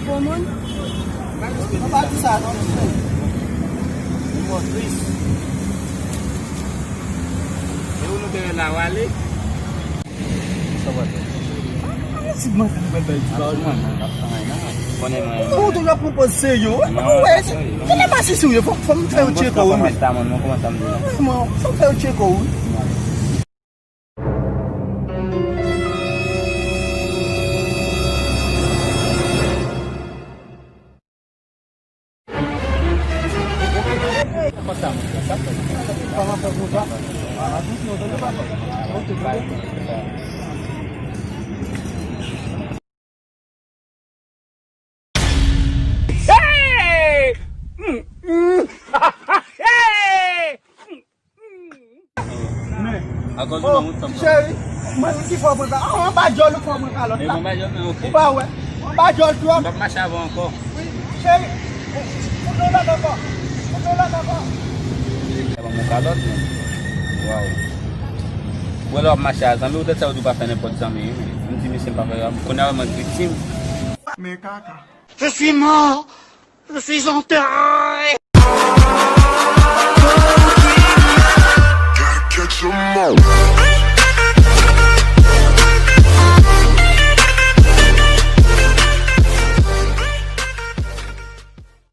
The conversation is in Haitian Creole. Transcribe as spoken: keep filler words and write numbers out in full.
Bon moun. Mwen pa di sa non. Yon mò tris. E ou nou te wè la w ale? Sa va fè? Ti mwen fè mwen bay ti ba ou. Konnen mwen. Ou toujou ap pran pòz serye. Ou wè, se lè m asiste w ye, fò m fè yon tcheko wi. Mwen kòmanse a mwen, mwen kòmanse a m di la. Mwen, fò m fè yon tcheko wi. Hey! Mm, mm. Hey! Akoz ou nan wout sa m pran. Cheri, mwen ki fò mwen ka. Ah, anba djòl ou fò mwen kalòt la. Anba djòl mwen, ok. Ou pa wè? Anba djòl twòp. M p ap mache avè w ankò. Wi, cheri. Fout yon lòt ankò. Fout yon lòt ankò. Sa ban m yon kalòt, men. Waw. Ou wè lè w ap mache a zanmi, ou tèt sa yo di w pa fè nenpòt zanmi, wi, men. M di misye m pa fè, kounye a mwen viktim. Men kaka. Je suis mort. Je suis enterré.